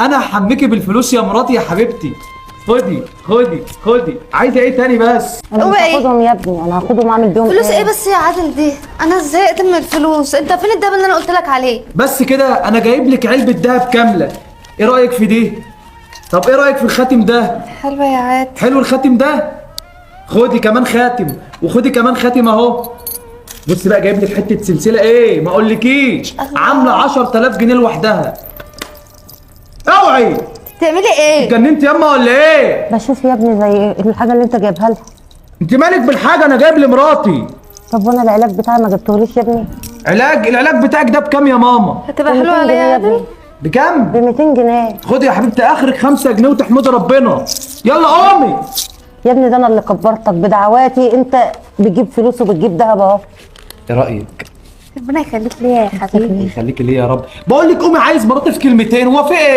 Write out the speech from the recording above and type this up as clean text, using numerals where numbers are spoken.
انا هحميكي بالفلوس يا مراتي يا حبيبتي. خدي خدي خدي، عايزه ايه تاني بس؟ انا هو مش إيه؟ هاخدهم يا ابني، انا هاخدهم اعمل بيهم فلوس ايه بس يا عادل دي؟ انا زهقت من الفلوس. انت فين الدهب اللي انا قلت لك عليه؟ بس كده انا جايب لك علبة دهب كاملة. ايه رايك في دي؟ طب ايه رايك في الخاتم ده؟ حلوة يا عادل. حلو الخاتم ده؟ خدي كمان خاتم، وخدي كمان خاتم اهو. بصي بقى جايب لك حتة سلسلة ايه ما اقولكيش، عامله 10000 جنيه لوحدها. اوعي تعملي ايه؟ اتجننت ياما ولا ايه؟ بشوف يا ابني زي الحاجة اللي انت جايبها لها. انت مالك بالحاجة، انا جايب لمراتي. طب وانا العلاج بتاعي ما جبتهوليش يا ابني؟ علاج؟ العلاج بتاعك ده بكام يا ماما؟ هتبقى ب حلوة 200 عليا جنيه يا يا عادل؟ ابني. بكام؟ ب 200 جنيه. خدي يا حبيبتي اخرك 5 جنيه وتحمدي ربنا. يلا قومي. يا ابني ده انا اللي كبرتك بدعواتي، انت بتجيب فلوس وبتجيب دهب اهو. ايه رايك؟ ربنا يخليك ليا يا حبيبي. يخليك ليه يا رب. بقول لك قومي، عايز مراتي في كلمتين. هو في ايه؟